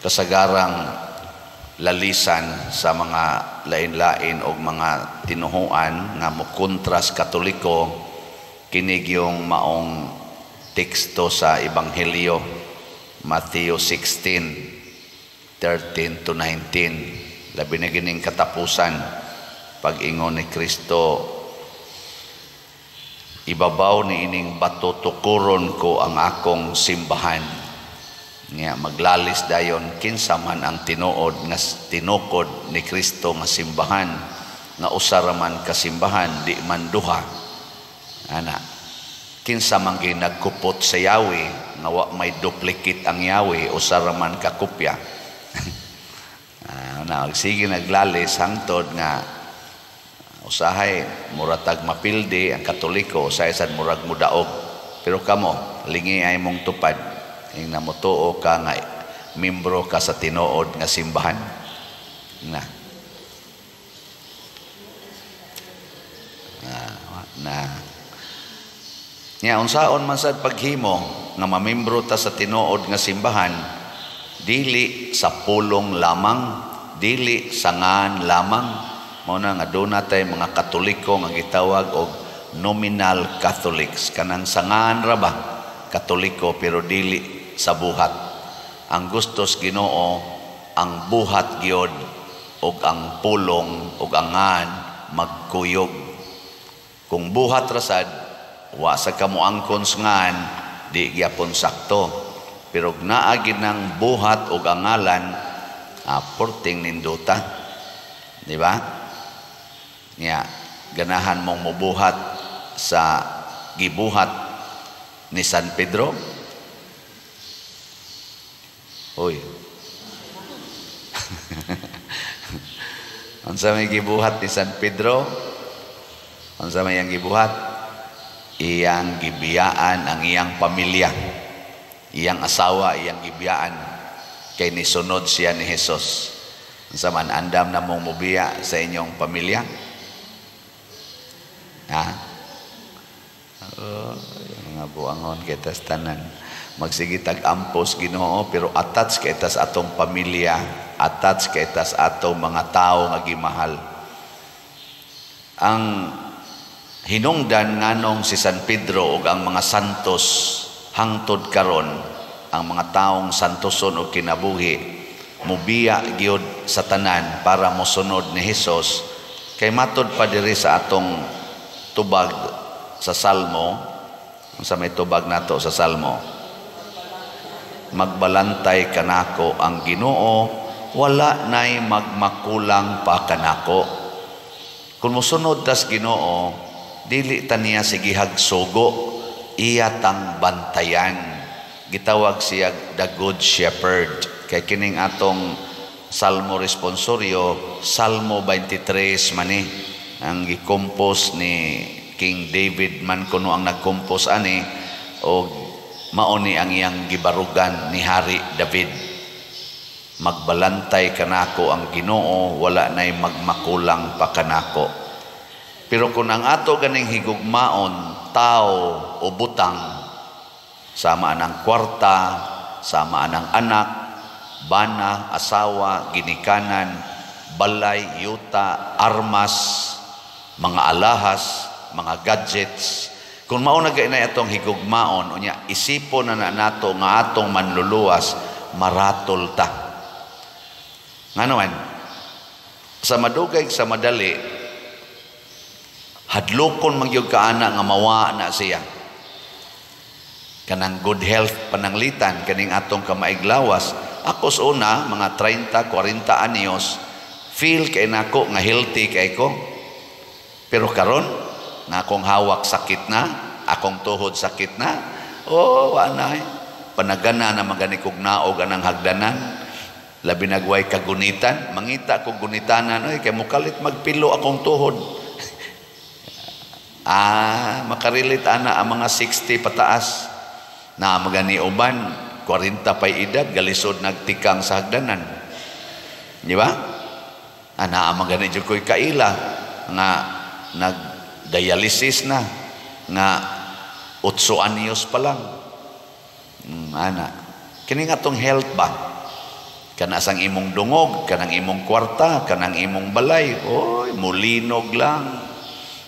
Kasagarang lalisan sa mga lain-lain og mga tinuhuan nga mokontra sa Katoliko, kini gyung maong teksto sa Ebanghelyo, Matthew 16:13 to 19, labi na gining katapusan, pag-ingon ni Kristo, "Ibabaw ni ining bato tukuron ko ang akong simbahan." Nga maglalis dayon, kinsa man ang tinuod nga tinukod ni Kristo nga simbahan, nga usa ra man ka simbahan, di man duha, ana? Kinsa man gyud nagkupot sa yawi nga wa may duplicate ang yawi, usa ra man ka kopya? Na sige, naglalis hangtod nga usahay muratag mapildi ang Katoliko, usahay sad murag mudaog. Pero kamo, lingi ay mong tupad ing namutuo ka nga membro ka sa tinuod nga simbahan na na, na. Nya unsaon man sad paghimo nga mamembro ta sa tinuod nga simbahan? Dili sa pulong lamang, dili sa ngan lamang. Mao na nga doon tay mga Katoliko nga gitawag og nominal Catholics, kanang sangan ra ba Katoliko pero dili sa buhat. Ang gustos Ginoo, ang buhat gyud og ang pulong og ang ngan magkuyog. Kung buhat ra sad, wa sa kamo angkon sa ngan, di gyapon sakto. Pero naa gid nang buhat og ang ngalan, porting nindota, di ba? Nya ganahan mong mubuhat sa gibuhat ni San Pedro? Hoy. Unsa may gibuhat ni San Pedro? Unsa may iyang gibuhat? Iyang gibiyaan ang iyang pamilya. Iyang asawa iyang gibiyaan kay nisunod siya ni Jesus. Unsa man, andam na mong mubiya sa inyong pamilya? Ha? Oh, yung mga buangon kita tanan. Magsige tag ampos Ginoo, pero attach kay tas atong pamilya, attach kay tas atong mga tao nga gimahal. Ang hinungdan nganong si San Pedro ug ang mga santos hangtod karon, ang mga taong santoson og kinabuhi, mubiya gyud sa tanan para mosunod ni Hesus, kay matod pa diri sa atong tubag sa Salmo. Unsa may tubag nato sa Salmo? "Magbalantay kanako ang Ginoo, wala nay magmakulang pa kanako." Kung mosunod tas Ginoo, dili ta niya sigihag sugo, iya tang bantayan. Gitawag siya the Good Shepherd. Kay kining atong Salmo responsorio, Salmo 23 mani ang gi-compose ni King David man kuno ang nag-compose ani, og mao ni ang iyang gibarugan ni Hari David. "Magbalantay kanako ang Ginoo, wala nay magmakulang pa kanako." Pero kung ang ato ganing higugmaon tao o butang, sama anang kwarta, sama anang anak, bana, asawa, ginikanan, balay, yuta, armas, mga alahas, mga gadgets, kung mao na gay atong higugmaon, unya isipon na na nato nga atong manluluwas, maratol ta. Ngano man, sa madugay sa madali, hadlokon man gyud ka ana nga mawa na siya. Kanang good health pananglitan, kaning atong kamaiglawas. Ako sa una, mga 30, 40 anyos, feel kay nako nga healthy kay ko. Pero karon, nga akong hawak sakit na, akong tuhod sakit na, oh, wa na eh. Panagana na magani kog naog anang hagdanan, labi nagway kagunitan, mangita kog gunitanan, oy, kay mukalit magpilo akong tuhod. Makarelate ana ang mga 60 pataas. Na magani uban 40 pay edad galisod nagtikang sa hagdanan. Di ba? Ana ang magani jud ko'y kaila nga nag-dialysis na nga 8 anyos pa lang. Ana. Kini nga tong health ba? Kana sang imong dungog, kanang imong kwarta, kanang imong balay, oy, mulinog lang.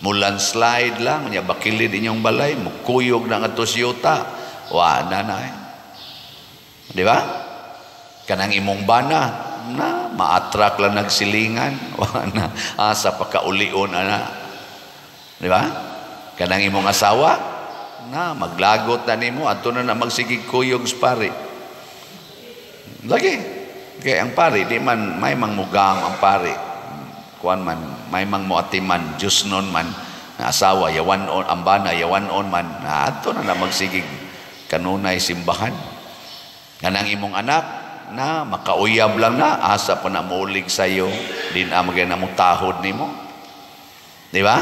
Mulandslide lang, nya bakilid inyong balay, mukuyog na ngadto sa yuta. Wa na na eh. Di ba? Kanang imong bana, na maatrak lang nagsilingan, wa na asa pakaulion ana. Di ba? Kanang imong asawa, na maglagot na nimo adto na na magsigig kuyog sa pari. Lagi. Kay ang pari di man may mangmugam ang pari. Kuan man, may mang moatiman, Diyos nun man, na asawa, yawan on, ang bana, yawan on man, na adto na na magsigig kanunay simbahan. Kanang imong anak, na makauyab lang na, asa pa na muulig sayo, di na magay na mutahod nimo. Di ba?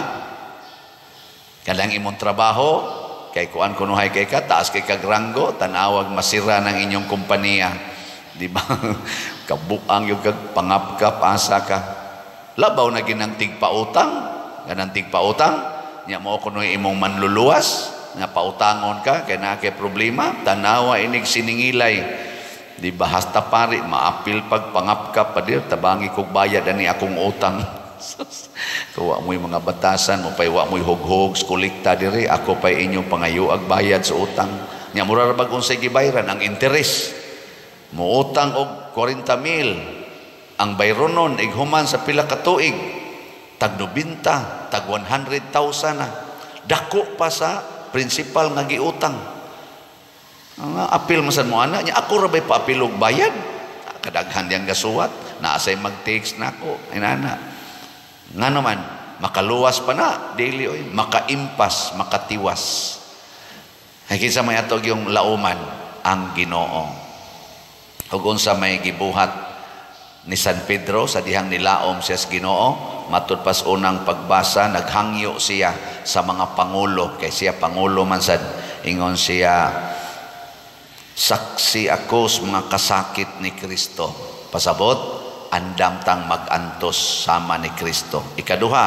Kanang imong trabaho, kay kuan kunuhay kay ka, taas kay kag ranggo, tanawag masira ng inyong kompanya. Di ba? Kabuang yung kag pangapkap, asa ka. Labaw na ginang tigpautang, ganang tigpautang, nya mo kuno imong manluluwas, nga pautangon ka, kay naa kay problema, tanawa inig siningilay. Di ba hasta pari, maapil pag pangapkap pa dir, tabangi kog bayad ani akong utang. Kuwa mo'y mga batasan, mo pa'y wa mo'y hughog, kolekta diri, ako pa'y inyong pangayoag bayad sa utang. Nya mura ra bag unsay gibayran ang interes. Muutang og 40,000, ang bayronon ighuman sa pila ka tuig, tag 90, tag 100,000 na. Dako pa sa principal nga giutang. Ang apil man sad mo ana nya, ako ra bay paapil og bayad. Kadaghan diyang gasuwat, naa say mag-text nako, inana. Nga naman, makaluwas pa na, dili oy, makaimpas, makatiwas. Ay kinsa may atog yung lauman, ang Ginoo. Ug unsa may gibuhat ni San Pedro sa dihang nilaom siya sa Ginoo, matud pas unang pagbasa, naghangyo siya sa mga pangulo, kay siya pangulo man sad, ingon siya, saksi ako sa mga kasakit ni Kristo. Pasabot, andam tang magantos sama ni Kristo. Ikaduha,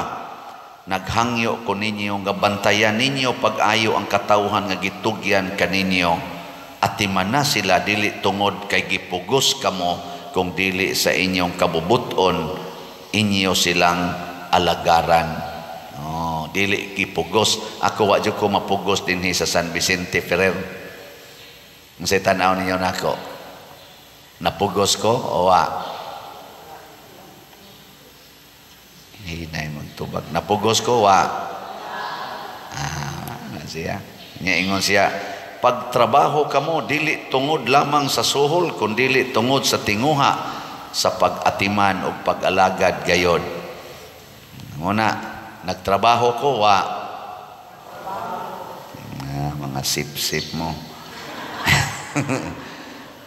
naghangyo ko ninyo nga bantayan ninyo pag-ayo ang katawhan nga gitugyan kaninyo. Atiman na sila dili tungod kay gipugos kamo, kung dili sa inyong kabubuton inyo silang alagaran. Oh, dili gipugos. Ako wa jud ko mapugos dinhi sa San Vicente Ferrer. Unsay tan-aw ninyo nako? Napugos ko o wa? Hinay magtubag. Napugos ko wa? Ah, siya. Nya ingon siya, pagtrabaho kamo dili tungod lamang sa suhol, kun dili tungod sa tinguha sa pag-atiman o pag-alagad gayod. Muna, nagtrabaho ko wa? Ah, mga sip-sip mo.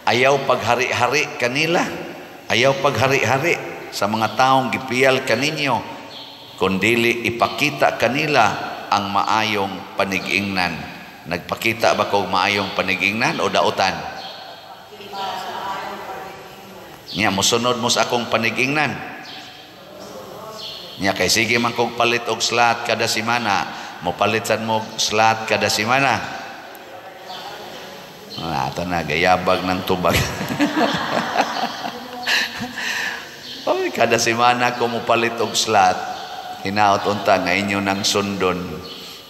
Ayaw paghari-hari kanila. Ayaw paghari-hari sa mga taong gipiyal kaninyo, kun dili ipakita kanila ang maayong panigingnan. Nagpakita ba kog maayong panigingnan o dautan? Nya mosunod mo sa akong panigingnan. Nya kay sige man kog palit og slot kada semana, mopalit sad mo slot kada semana. Ah, ato na gayabag ng tubag. Oy, kada semana ko mopalit og slot, hinaot unta nga inyo nang sundon.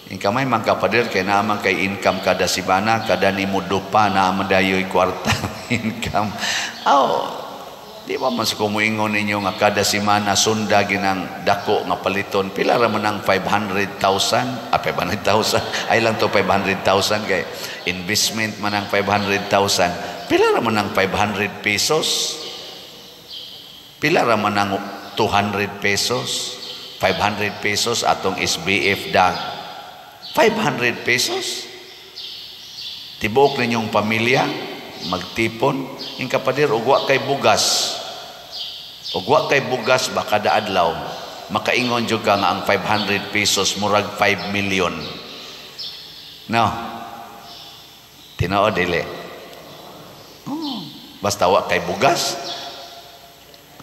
Ang kamay man kapader kay naman kay income kada semana, kada nimo dupa na man dayoy kwarta income. Aw, di ba man sa kumuingon ninyo nga kada semana sunda ginang dako nga paliton, pila ra man ang 500,000? Ah, 500,000. Ay lang to 500,000 kay investment man ang 500,000. Pila ra man ang 500 pesos? Pila ra man ang 200 pesos? 500 pesos atong SBF dag. 500 pesos? Tibuok ninyong pamilya magtipon ing kapader og wa kay bugas. Og wa kay bugas ba kada adlaw, makaingon jud ka nga ang 500 pesos murag 5 million. No. Tinuod dili. Oh, basta wa kay bugas,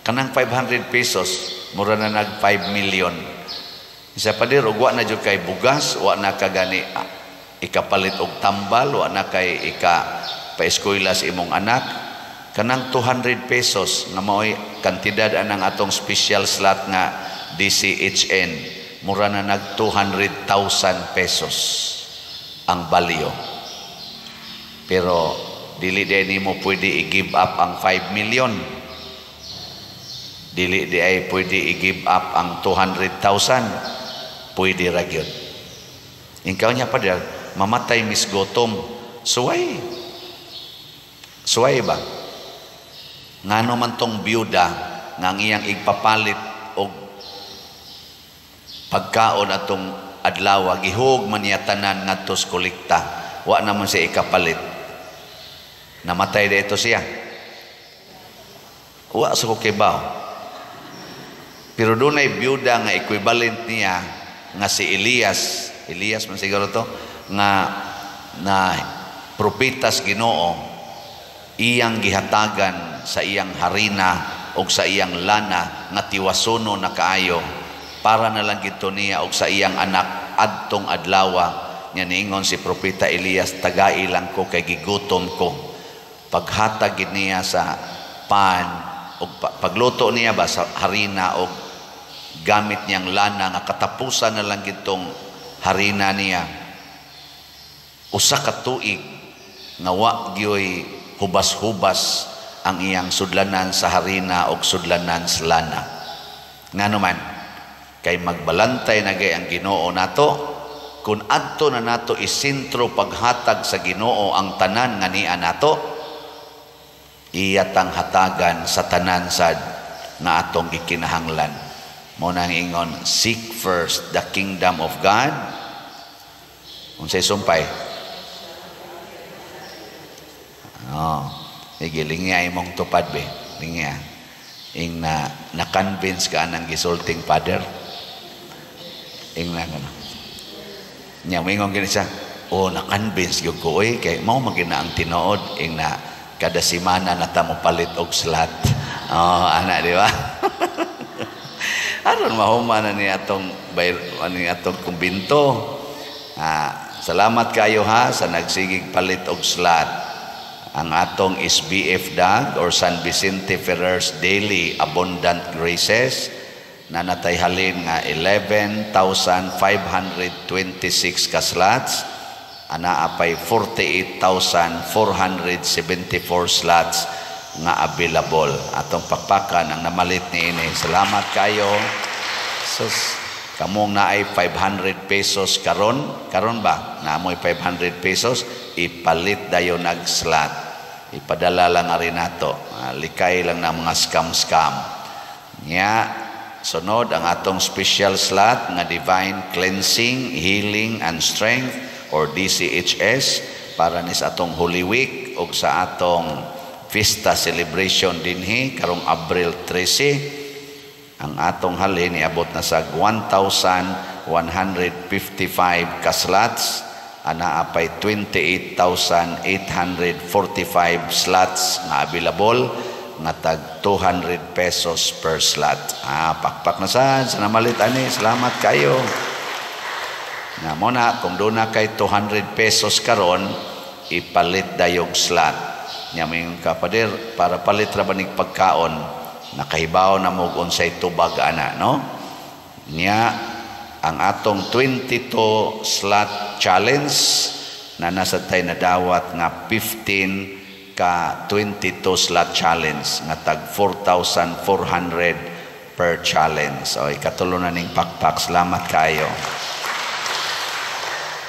kanang 500 pesos mura na nag 5 million. Isa pa dir, og wa na jud kay bugas, wa na ka gani ikapalit og tambal, wa na kay ika paeskwela sa imong anak. Kanang 200 pesos nga mao'y kantidad anang atong special slot nga DCHN, mura na nag 200,000 pesos ang value. Pero dili diay nimo pwede i-give up ang 5 million. Dili diay pwede i-give up ang 200,000. Pwede ra gyud. Ikaw niya pa, mamatay mi's gutom. Suway. Suway ba? Ngano man tong byuda nga ang iyang igpapalit og pagkaon atong adlaw, gihug man niya tanan ngadto sa kolekta. Wa naman siya ikapalit. Namatay dito siya. Wa sa ko kibaw. Pero dunay byuda nga equivalent niya nga si Elias, Elias man siguro to, nga na propetas Ginoo, iyang gihatagan sa iyang harina o sa iyang lana nga tiwasono na kaayo para na lang gito niya og sa iyang anak adtong adlawa. Nya niingon si propeta Elias, "Tagai lang ko kay gigutom ko." Paghatag gid niya sa pan og pagluto niya ba sa harina og gamit niyang lana nga katapusan na lang gitong harina niya, usa ka tuig nga wa gyoy hubas-hubas ang iyang sudlanan sa harina og sudlanan sa lana. Ngano man? Kay magbalantay na gay ang Ginoo nato kun adto na nato isentro paghatag sa Ginoo ang tanan nga niya nato, iya tang hatagan sa tanan sad nga atong gikinahanglan. Mo nang ingon, "Seek first the kingdom of God." Unsay sumpay? Oh, sige, lingya imong tupad be. Lingya. Ing na na-convince ka anang gisulting father. Ing na ano. Nya mingon gini siya. "Oh, na-convince gyud ko oy, kay mao man na ang tinuod." Ing na kada semana na ta mo palit og slot. Oh, ana, di ba? Aron mahuman na ni atong bayr ani atong kumbinto. Ah, salamat kayo ha sa nagsigig palit og slot. Ang atong SBF DAG or San Vicente Ferrer's Daily Abundant Graces na natay halin nga 11,526 ka slots, ana apay 48,474 slots nga available. Atong pakpakan ang namalit ni ini. Salamat kayo. Sus, kamong naay 500 pesos karon, karon ba? Naamoy 500 pesos, ipalit dayon nag slot. Ipadala lang ari nato. Likay lang na mga scam-scam. Nya, sunod ang atong special slot nga Divine Cleansing, Healing and Strength or DCHS para ni sa atong Holy Week ug sa atong Fiesta celebration dinhi karong Abril 13. Ang atong halin niabot na sa 1,155 ka slots, ana apay 28,845 slots nga available nga tag 200 pesos per slot. Ah, pakpak na sad sa namalit ani. Salamat kayo. Na mo na kung doon na kay 200 pesos karon, ipalit dayog slot. Nya moingon ka, "Pader, para palit ra ba nig pagkaon?" Nakahibaw na mo unsay tubag ana, no? Nya ang atong 22 slot challenge na nasa tay nadawat nga 15 ka 22 slot challenge nga tag 4,400 per challenge. So ikatulo na ning pakpak. Salamat kayo.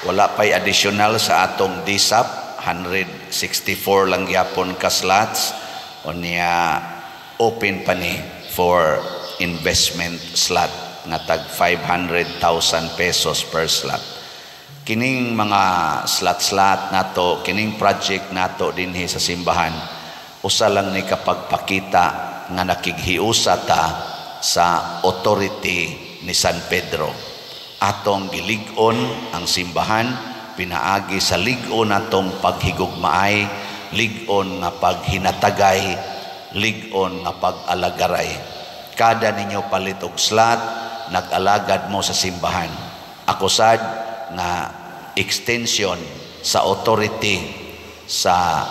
Wala pa'y additional sa atong DSAP, 164 lang gyapon ka slots. Unya open pa ni for investment slot nga tag 500,000 pesos per slot. Kining mga slot-slot nato, kining project nato dinhi sa simbahan, usa lang ni kapagpakita nga nakighiusa ta sa authority ni San Pedro. Atong gilig-on ang simbahan pinaagi sa lig-on natong paghigugmaay, lig-on nga paghinatagay, lig-on nga pag-alagaray. Kada ninyo palit og slot, nag-alagad mo sa simbahan. Ako sad nga extension sa authority sa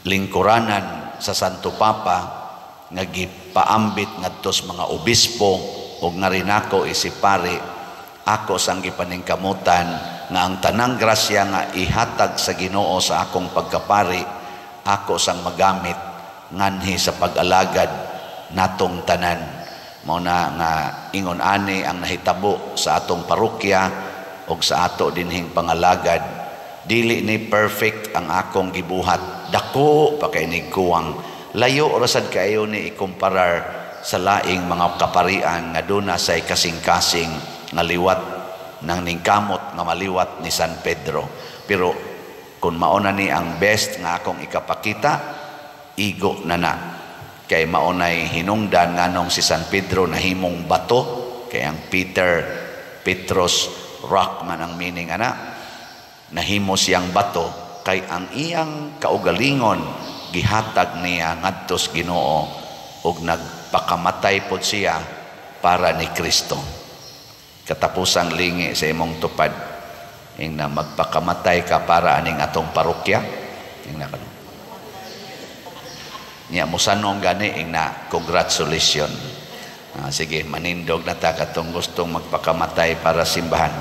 lingkuranan Sa Santo Papa nga gipaambit ngadto sa mga obispo ug nga rin ako isip pari, ako sang gipaningkamutan nga ang tanang grasya nga ihatag sa Ginoo sa akong pagkapari, ako sang magamit nganhi sa pag-alagad natong tanan. Mao na nga ingon ani ang nahitabo sa atong parokya ug sa ato dinhing pangalagad. Dili ni perfect ang akong gibuhat, dako pa kay ni kuwang, layo ra sad kaayo ni ikumparar sa laing mga kaparian nga duna say kasing-kasing nga liwat nang ningkamot nga maliwat ni San Pedro. Pero kung mao na ni ang best nga akong ikapakita, igo na na, kay mao nay hinungdan nganong si San Pedro nahimong bato, kay ang Peter, Petros, rock man ang meaning ana. Nahimo siyang bato kay ang iyang kaugalingon gihatag niya ngadto sa Ginoo ug nagpakamatay pod siya para ni Kristo. Katapusang lingi sa imong tupad, ing na magpakamatay ka para aning atong parokya, ing na kano niya musanong gani, ing na congratulations. Sige, manindog na ta katong gustong magpakamatay para simbahan.